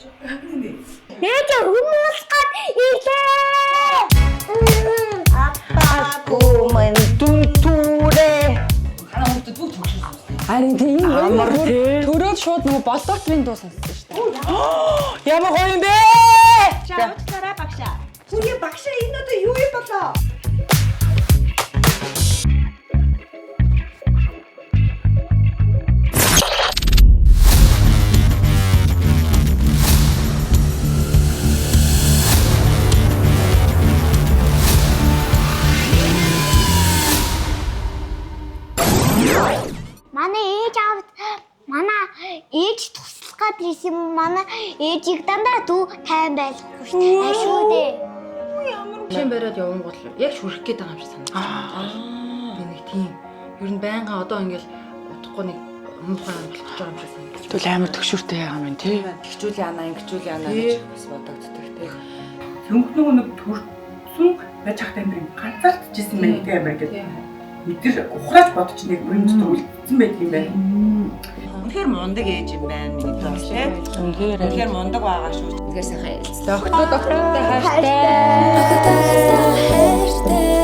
Ээж хүмүүс гад ирлээ. Аппа Гүмэн түнтүрэ. Харин тийм Амар тий. төрөөд шууд нөгөө болоотын дуу сонссон шүү дээ. Ямар гоё юм бэ? Уучлаарай багшаа. Хүүе багшаа энэ одоо юу юм болоо? Манай ээж аав манай ээж туслах гад ирсэн юм. Манай ээжийг дандаа дүү тайван байлгахгүй шүү дээ. Аа шүү дээ. Шин бариад явангууд л яг шүрэх гээд байгаа юм шиг санагдаж байна. Би нэг тийм. Ер нь байнга одоо ингээл удахгүй нэг муухай юм болох гэж байгаа юм шиг санагдаж Тэгвэл амар төгшүүртэй байгаа юм тий. Тэгчүүл яана, ингэчүүл яана гэж бас бодогддог тий. Зөнгө нөгөө нэг төрсөн байж хахтай амир ганцаардчихсан байна гэдэг амир гэдэг. Мэдэр ухрааж бодож нэг юм дотор үлдсэн байдаг юм байна. Үнэхээр мундаг ээж юм байна миний доо тий. Үнэхээр Үнэхээр мундаг байгаа шүү. Тэгэхээр сайхан ярилцлаа. Доктор доктортой хайртай. Хайртай.